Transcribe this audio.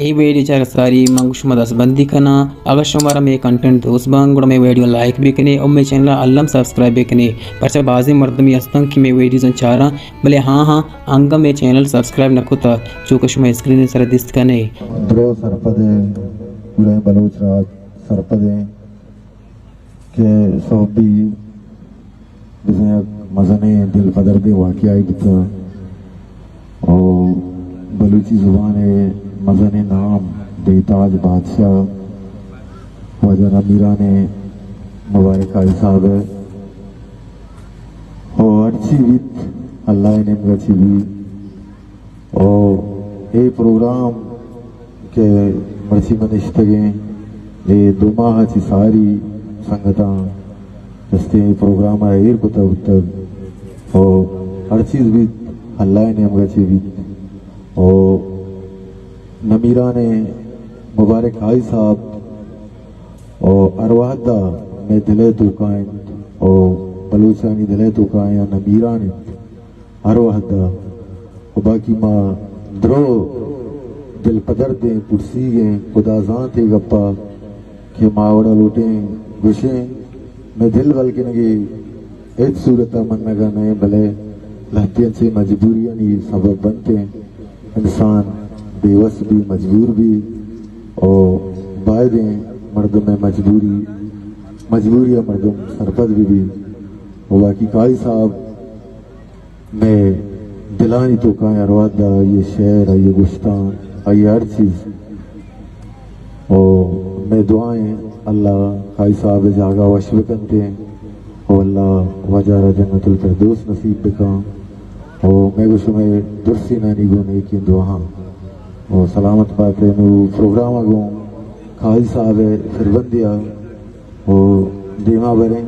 اے ویڈیو چارگ ساری من گوں شما دست بندی کناں۔ اگر شمارا مئے کنٹینٹ دوست باں، گڑا مئے ویڈیو لائک بکنے اور مئے چینل الم سبسکرائب بکنے، پرچہ بازیں مردمی ہستن کہ مئے ویڈیوز چاراں، بلے ہاں ہاں، انگا مئے چینل سبسکرائب نہ کتا، چو کہ شما اسکرین سر دیست کنے۔ درو سرپد ایں، پورا بلوچ راج سرپد ایں کہ سہبی بزاں یک مزنیں دل پدردیں واقعہ بوتگ و بلوچی زبان ء مزنیں نام بے تاج بادشاہ واجہ نمیران مبارک آئی صاحب ء و ہرچی بیت اللہ ء نیمگا چی بیت۔ او اے پروگرام کہ مرچی من نشتگیں، اے دو ماہ چی ساری سنگتاں دستیں اے پروگرام ء ایر کتگ بوتگ۔ او ہر چیز بیت، اللہ ء نیمگا چی بیت۔ او نمیران مبارک آئی صاحب او ہر وہدا مئے دل ء توکا انت، او بلوچانی دل ء توکا یا نمیران انت۔ ہر وہدا و باقی ما درو دل پدردیں پرسیگیں خدا زانت اے گپا کہ ما وڑا لوٹیں گوشیں مئے دل بل کنگے ہچ صورتا منگا نئے، بلے لہتیں چے مجبوریانی سبب بنتیں انسان بے وس بی، مجبور بی او بایدیں مردم مجبوری مجبوری مردم سرپد بی بی و باقی کائی صاحب مئے دلانی توکا ہر وہد آئی ء شعر، آئی ء گشتان، آئی ء ہر چیز۔ و مئے دعائیں اللہ کائی صاحب ء جاگہ وش بکنتیں و اللہ واجہ را جنت الفردوس نصیب بکن و مئے گو شمئے درسینانی گوں نیکیں دعاہاں و سلامت باتیں۔ نو پروگرام ء گوں کائی صاحب ء پھربندی ء و دیما بریں۔